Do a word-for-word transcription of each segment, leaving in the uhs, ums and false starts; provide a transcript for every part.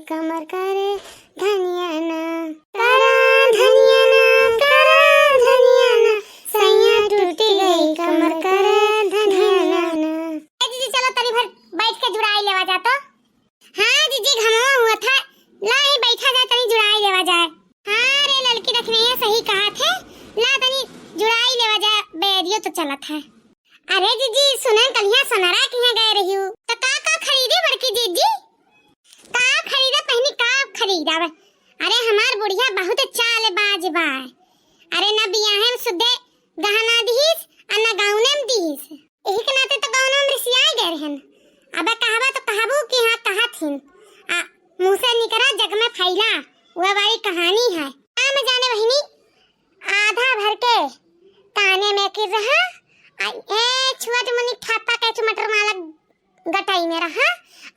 कमर करे धनिया ना, करा धनिया ना, करा धनिया ना, सैया टूट गई कमर करे धनिया ना। ए जीजी, चलो तनी भर बैठ के जुड़ाई लेवा जा तो। हाँ जीजी, घमवा हुआ था, ला ही बैठा जाए, तनी जुड़ाई लेवा जाए। हाँ रे ललकी, दखिनैया सही कहा थे, ला तनी जुड़ाई लेवा जाए, बेरियो तो चलत है। अरे जीजी, सुने कलिया सोनरा किहाँ गए रही हूँ, तो का का खरीदे बड़की जीजी? का खरीदा बहिनी, का खरीदा? अरे हमार बुढ़िया बहुत चालबाज बा। अरे न बियाहे में सुधे गहना दिहिस, आ न गौने में दिहिस। एही के नाते तो गौना में रिसियाई गए रहन। अबे कहबा तो कहबू कि हाँ कहत हिन। आ मुँह से निकरा जग में फैला, वह वाली कहानी है। का में जाने बहिनी, आधा भर के काने में किर रहा, आ ए छुअट मुनी ठापा के चुमटर माला गटाई में रहा,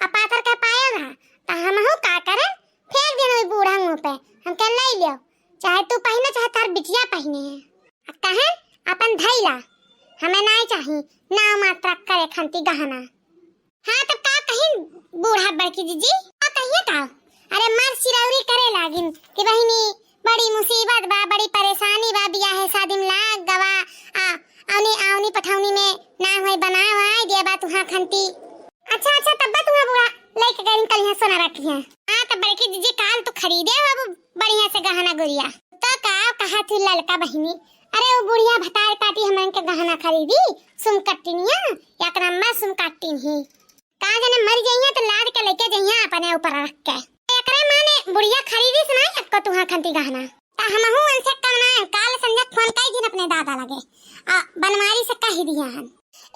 आ पातर के पायल रहा, त हमहू का करे, फेंक देन ओई बूढ़ा मुँह पे, हमके ले लियो, चाहे तू पहिने, चाहे तार बिटिया पहिने है। आ कहे, अपन धैला, हमें नाई चाही, नाव मात्र करे खंती गहना। हाँ, तब का कहिन बूढ़ा बड़की जीजी? का कहिए का? अरे मर चिरौरी करे लागिन कि बहिनी, बड़ी मुसीबत बा, बड़ी परेशानी बा, बियाहे शादी में लाग गवा, आ, औनी, औनी पठौनी में ना होई, बना होई, दिया बा तुहाँ खंती। अच्छा, अच्छा, तब बा तुहाँ बूढ़ा लइके गइन कलिहाँ सोनरा किहाँ। हाँ, तब बड़की जीजी काल तो खरीदे अब बढ़िया से गहना गुरिया। तो का कहा थी ललका बहिनी, अरे वो बुढ़िया भतार काटी हमन के गहना खरीदी, सुम कट्टिनिया, एक नंबर सुम कट्टिन ही। का जाने मर जइहे तो लाद के लेके जइहे अपने ऊपर रख के। एकरे माने बुढ़िया खरीदी से नहीं एक्को तुहाँ खंती गहना। त हमहू उनसे कम ना, काल संझा फोन कई दिन अपने दादा लगे। आ बनवारी से कह दिया हन।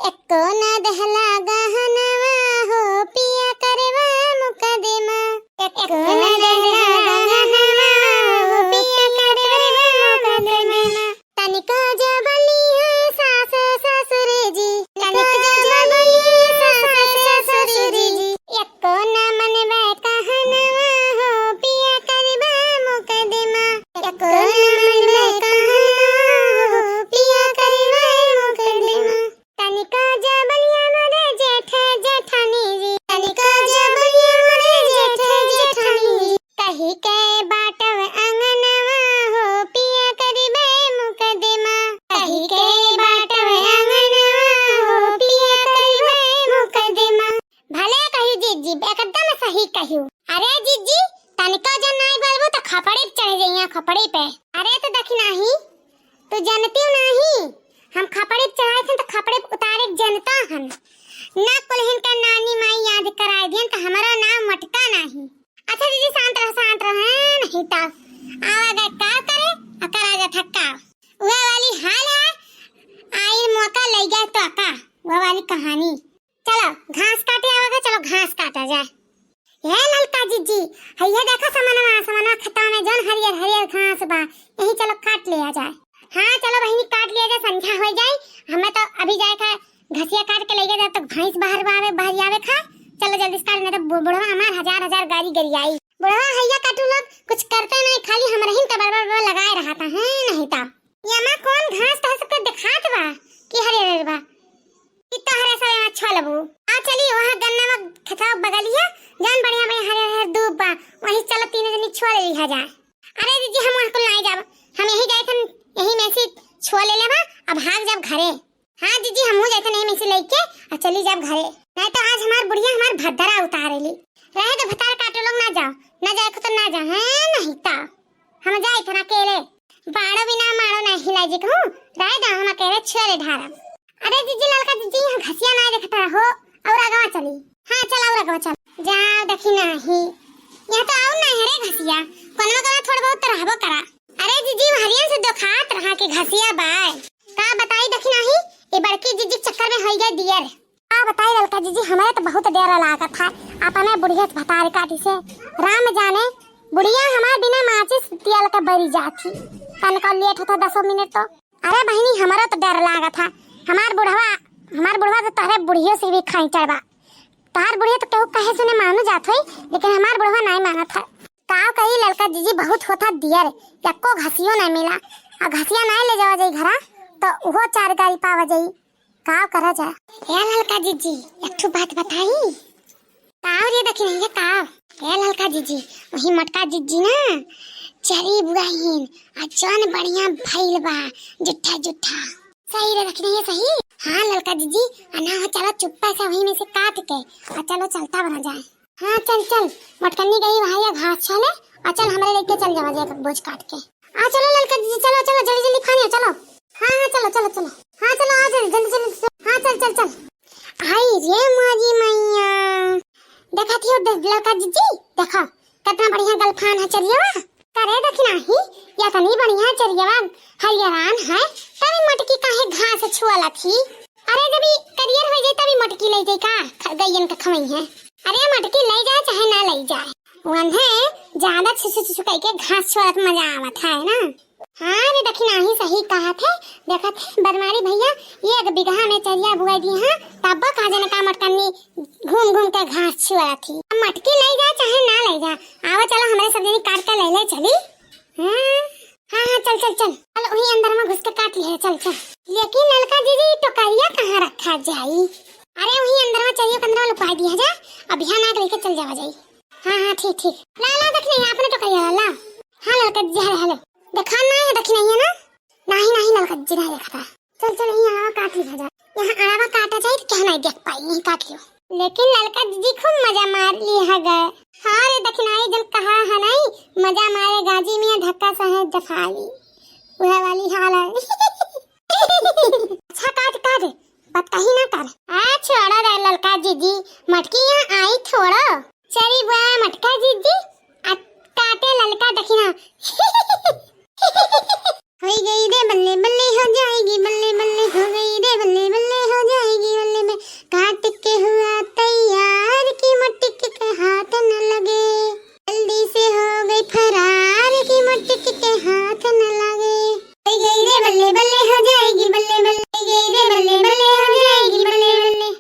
एक्को ना दहला गहनवा हो पिया करवा मुकदमा। एक्को ना दहला गहनवा हो पिया करवा मुकदमा। तनिको जबली है सास ससुर जी, तनिको जबली है सास ससुर जी। एक्को न मनबे कहनवा हो पिया करबे मुकदमा। एक्को न मनबे कहनवा हो पिया करबे मुकदमा। तनिको जबलिया मोरे जेठ जेठानी जी, तनिको जबलिया मोरे जेठ जेठानी जी। कही के बाटव अंगनवा हो पिया करिबे मुकदमा। कही के बाटव अंगनवा हो पिया करिबे मुकदमा। भले कहियो जीजी, एकदम सही कहियो। अरे जीजी, तनिको जन नाई बोलबू त खपड़ी पे चढ़ जइया, खपड़ी पे। अरे तो देखी नाही, तू जनती नाही, हम खपड़ी पे चढ़ाई थन त खपड़ी पे उतारे के जनता हन। ना कुल हिनका नानी माई याद कराए दियन त हमारा नाम मटका नाही। अच्छा जीजी, शांत रह, शांत रह, हैं, नहीं तो आवा गए का करे, आ करा जा ठक्का। वह वाली हाल है, आई मौका ले गए तो का, वह वाली कहानी। चलो, घास काटे आवा गए, चलो, घास काटा जाए। हे ललका जीजी, है ये देखो समनवा, समनवा खेतवा में जौन हरियर, हरियर घास बा, यही चलो काट लिया जाए। हाँ, चलो बहिनी, काट लिया जाए, संझा हो जाए, हमें तो अभी जाए का घसिया काट के लेके जाए तो भैंस बाहर बावे, बाहर आवे खा। चलो जल्दी से काट, नहीं तो बु-, बुढ़वा हमार हजार हजार गारी गरियाई। बुढ़वा हैया काटू लोग कुछ करते नहीं, खाली हमरहिन का बड़बड़ बड़बड़ लगाए रहा था, हैं नहीं ता। ये अम्मा कौन घास तह सबके दिखात बा कि हरे हरे बा? कि तोहरे सब यहाँ छोलबू। आ चली वहाँ गन्ना में खेतवा बगलिया, जान बढ़िया बढ़िया हरे हरे दूब बा, वहीं चलो तीनों जनी छोल लिहा जाए। अरे जीजी हम वहाँ कुल नहीं जाब, हम यही जाए थन, यही में से छोल ले लेबा, अब भाग जाब घरे। हाँ जीजी, हमहू जाते नहीं में से लेके आ चली जाब घरे, नहीं तो आज हमार बुढ़िया हमार भद्दरा उतारे ली। रहे तो भतार काटो लोग, ना जाओ, ना जाए को तो ना जाओ, हैं नहीं तो हम जाए थे ना अकेले। बाड़ो बिना मारो नहीं हिलाई जी कहूँ, रहे दो हम अकेले छोले ढारब। अरे जीजी, ललका जीजी, यहाँ घसिया ना देखता हो, और अगवा चली। हाँ चल, और अगवा चल। जाओ देखी नहीं, यहाँ तो और नहीं है रे घसिया, कोनवा कोनवा थोड़ा बहुत तो रहबो करा। अरे जीजी, हरियन से दोखात रहा कि घसिया बाय। का बताई देखी नाही, ये बड़की जीजी के चक्कर में होई गए दियर। का बताई ललका जीजी, हमारे तो बहुत डर लागत है, अपने बुढ़िया से भतार काटी से। राम जाने, बुढ़िया हमार बिना माचिस तेल के बरी जात ही। तनको लेट होता दसों मिनट तो। अरे बहिनी, हमारा तो डर लागत है, हमार बुढ़वा, हमार बुढ़वा तो तोहरे बुढ़ियो से भी खाई चढ़बा। तोहार बुढ़िया तो केहू कहे सुने मानू जात होई, लेकिन हमार बुढ़वा नहीं मानत है। का कही ललका जीजी, बहुत होता दियर, एको घसियो नहीं मिला। आ घसिया नहीं ले जावा जाई घरा, तो उहो चार गारी पावा जाई। का करा जाए? ए ललका जीजी, एक ठो बात बताई। काव रे दखिनहिया, काव? ए ललका जिज्जी, वही मोटका जिज्जी ना चरी बुआइन, आ जौन बढ़िया भइल बा, जुट्ठा जुट्ठा। सही रे दखिनहिया, सही? हाँ ललका जिज्जी, आ ना हो, चलो चुप्पे से वही में से काट के, आ चलो चलता बना जाए। हाँ चल चल, मोटकन्नी गई वहाँ या घास छाने, आ चल हमरे लेके चल जावा जाए बोझ काट के। आ चलो ललका जिज्जी, चलो चलो, जल्दी जल्दी फानिया चलो। हाँ हाँ चलो चलो चलो, हाँ चलो आ जल्दी जल्दी जल्दी, हाँ चल चल चल। आई रे मोरी मैया, देखत हियो दे-, ललका जिज्जी, देखो, केतना बढ़िया गलफान है चरियवा। करे दखिनही, एतनी बढ़िया चरियवा हरियरान है, तबे मोटकी काहे घास छुअलत ही? अरे, जब ई करियर होइ जाई, तबे मोटकी लइ जाई का? ख-, गइयन के खवई है। अरे, मोटकी लइ जाए चाहे ना लइ जाए, उन्हें ज्यादा छिछु छिछु कइके घास छुअलत मजा आवत है ना। हाँ रे दखिनही, सही कहत है। देखत है बनवारी भइया, एक बिगहा में चरिया बुआइ दिहे हैं, तब्बो का जने का मोटकन्नी घूम घूम के घास छुअलत ही। अब मोटकी लइ जाए चाहे ना लइ जाए, आवा चलो हमरे सब जनी काट के लइ ले चली। हाँ हाँ हाँ, चल चल चल, चल वही अंदर में घुस के काट लिहे, चल चल। लेकिन ललका जिज्जी, टोकरिया कहाँ रखा जाई? अरे वही अंदर में चरियो के अंदर में लुकाइ दिहे जा, अब बिहान आके लेके चल जावा जाई। हाँ हाँ ठीक ठीक, ला ला दखिनही, अपने टोकरिया ला ला। हाँ ललका जिज्जी, हेले हेले, देखा ना है दखिनही ना? नाही नाही ललका जिज्जी, नाही देखा था। चल चल, यहाँ आवा काट लिहा जा। यहाँ आवा काटा जाए तो क्या नहीं देख पाई, यहीं काट लियो। लेकिन ललका जिज्जी खूब मजा मार लिहा गए। हाँ रे दखिनही, जन कहा है नहीं, मजा मारे गाजी में धक्का सहे जफाई, वह वाली हाल है। अच्छा काट काट, बात कहीं ना कर। आ छोड़ा रे ललका जिज्जी, मोटकी यहाँ आई थोड़ो। चली बुआ मोटका जिज्जी, आ काटे ललका दखिना। हो गई रे बल्ले बल्ले हो जाएगी, बल्ले बल्ले हो गई रे बल्ले बल्ले हो जाएगी, बल्ले में काट के हुआ तैयार कि मोटकी के हाथ न लगे। जल्दी से हो गई फरार कि मोटकी के हाथ न लगे। हो गई रे बल्ले बल्ले हो जाएगी, बल्ले बल्ले हो गई रे बल्ले बल्ले हो जाएगी, बल्ले बल्ले।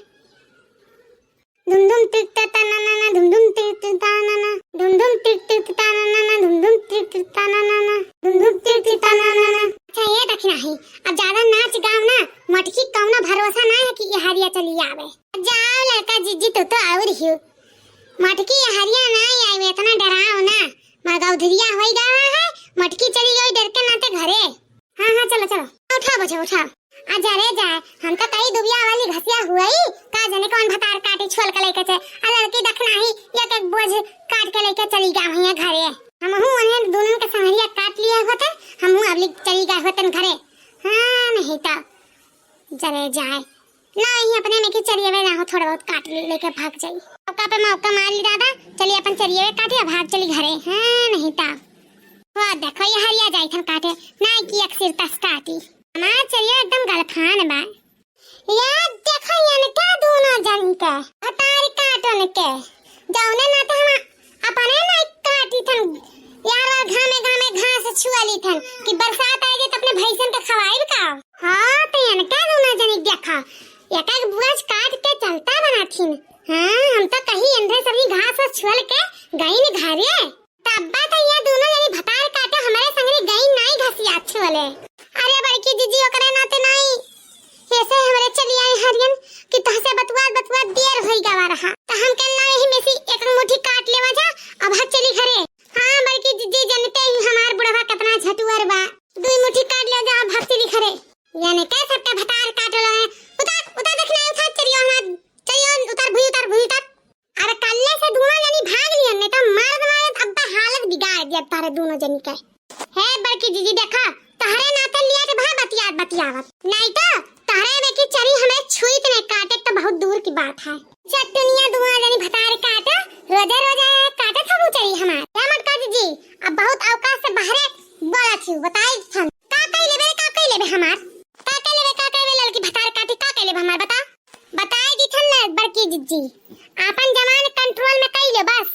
धुम धुम टिक टा टा ना ना ना, धुम धुम टिक टिक टा ना ना, धुम धुम टिक टिक टा ना ना ना, धुम धुम टिक टिक टा ना ना ना, धुम धुम टिक टिक टा ना ना ना। अच्छा ये दखिनही, अब ज्यादा नाच गाओ ना, मोटकी कौनो भरोसा ना है कि ये हरिया चली आवे। जाओ ललका जिज्जी, तू तो और हियो। मोटकी ये हरिया ना आई, इतना डराओ ना, मगौधरिया होई गवा है, मोटकी चली गई डर के नाते घरे। हाँ हाँ चलो चलो, उठाओ बोझा उठाओ। आ जा रे जा, हम तो कई दुबिया वाली घसिया हुई, का जने कौन भतार काटी छोल के लेके चे, आ ललकी दखिनही एक एक बोझ काट के लेके चली गई है घरे। हमहू उन्हें दोनों के संगरिया काट लिया होते, हमहू अबली चली गए होतन घरे। हाँ नहीं तो जरे जाए ना, यहीं अपने में की चरियवे ना हो, थोड़ा बहुत काट लेके भाग जाई। मौका पे मौका मार ली दादा, चली अपन चरियवे काटे, अब भाग चली घरे। हाँ नहीं तो वो देखो ये हरिया जाई थन काटे, ना कि एक सिर तस काटी। हमार चरिया एकदम गलफान बा। यार देखो ये क्या दोनों जन के भतार काटन के, जौने नाते हम अपने ना काटी थन यार, और घामे घामे घास छुआ ली थन कि बरसात आए जाए तो अपने भैंसन के खवाइब का। हाँ तो इनका दोनों जनी देखा, एक एक बोझ काट के चलता बनाथिन। हाँ हम तो कहीं इनरे सभी घास वास छुअल के गई न घरे। तब्बा तो ये दोनों जनी भतार काटे हमारे संगरी गई नाई घसिया छुअले। अरे बड़की जिज्जी ओकरे नाते नाई, ऐसे हमरे चली आई हरियन कि तहसे बतुआत बतुआत देर होई गवा रहा, त हम कहला यही में से एक मुट्ठी काट लेवा जा, अब हट चली घरे। हाँ बड़की जिज्जी, जनते ही हमार बुढ़वा कितना झटुअर बा, दुई मुट्ठी काट लेवा जा, अब हट चली घरे। यानी कह सबके भतार काट लो है। उतार उतार दखिना, उतार चलियो हमार, चलियो उतार भुई, उतार भुई उतार। अरे कल्ले से दोनों जनी भाग लियन, नहीं तो मारत मारत अब्बा हालत बिगाड़ दिया तारे दोनों जनी के। हे बड़की जिज्जी देखा, तहरे नाते लिया के भाई बतियात बतियावत, नहीं तो तहरे में की चरी हमें छुई तो नहीं, काटे तो बहुत दूर की बात है। चटनिया दोनों जनी भतार काटा, रोजा रोजा काटे था वो चरी हमार। क्या मोटका जिज्जी, अब बहुत अवकाश से बाहरे बोला थी, बताई थन। का कई लेबे, का कई लेबे हमार? का कई लेबे, का कई लेबे ललकी भतार काटी, का कई लेबे हमार बता? बताई दी थन न बड़की जिज्जी, आपन जवान control में कई लो बस,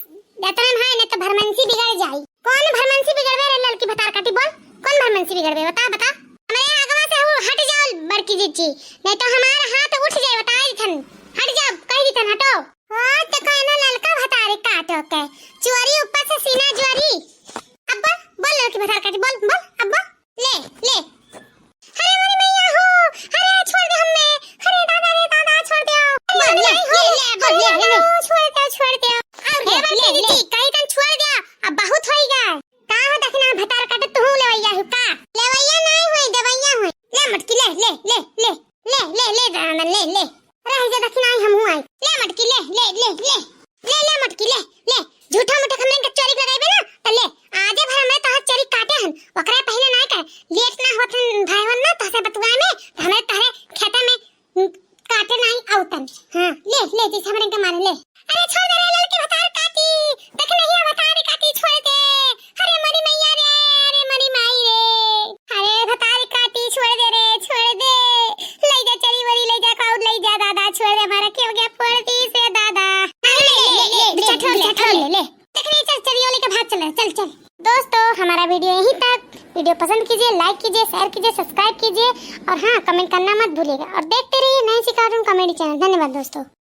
जतने भाई नहीं तो भरमंसी बिगड़ जाई। कौन भरमंसी बिगड़बे रे ललकी भतार काटी, बोल कौन भरमंसी बिगड़बे, बता बता। हमरे आगवा से हु हट जाओ बड़की जिज्जी, नहीं तो हमार हाथ उठ जाए, बताई दी थन। हट जाओ, कह दी थन हटो। ओ तो कहना ललका भतार काटो के, चोरी ऊपर से सीना जोरी। अब बोल, बोल ललकी भतार काटी, बोल बोल, अब बोल। ले, ले। अरे मोरी मैया हो, अरे छोड़ दे हमें, अरे दादा रे दादा छोड़ दे। अरे बोल, ले, ले, ले, बोल, ले, कि नाहीं हमहू आई। ले मटकी, ले, ले, ले, ले, ले, ले मटकी, ले, ले। झूठा मूठा हमरे के चोरी लगाइबे ना, त ले। आजे भर हमरे तोहर चोरी काटे हन, ओकरे पहिले नाहीं कहे। लेट ना होत हन भाई हन ना, तोहसे बतुआए में, त हमरे तोहरे खेते में, हम्म, काटे नाहीं आउतन। हाँ, ले, ले, जैसे हमरे के मारे, ले। अरे छोड़ दे रे, ललकी भतार काटी, देख नहीं है भतार काटी, छोड़ दे। अरे मरी मैया रे, अरे मरी माई रे। अरे भतार काटी, छोड़ दे रे, छोड़ दे। ले जा चरी वरी, ले जा काउर, ले जा दादा, छोड़ दे, हमारा क्यों गया फोड़ दी से दादा। अरे ले, ले, ले, ले, ले, बिछा ठोर ले, ले, बिछा ठोर ले, ले। ले। देख नहीं, चल, चरियो लेके भाग चल, चल, चल। दोस्तों, हमारा video यहीं तक। Video पसंद कीजिए, like कीजिए, share कीजिए, subscribe कीजिए और हाँ, comment करना मत भूलिएगा और देखते रहिए नई सी cartoon comedy channel। धन्यवाद दोस्तों।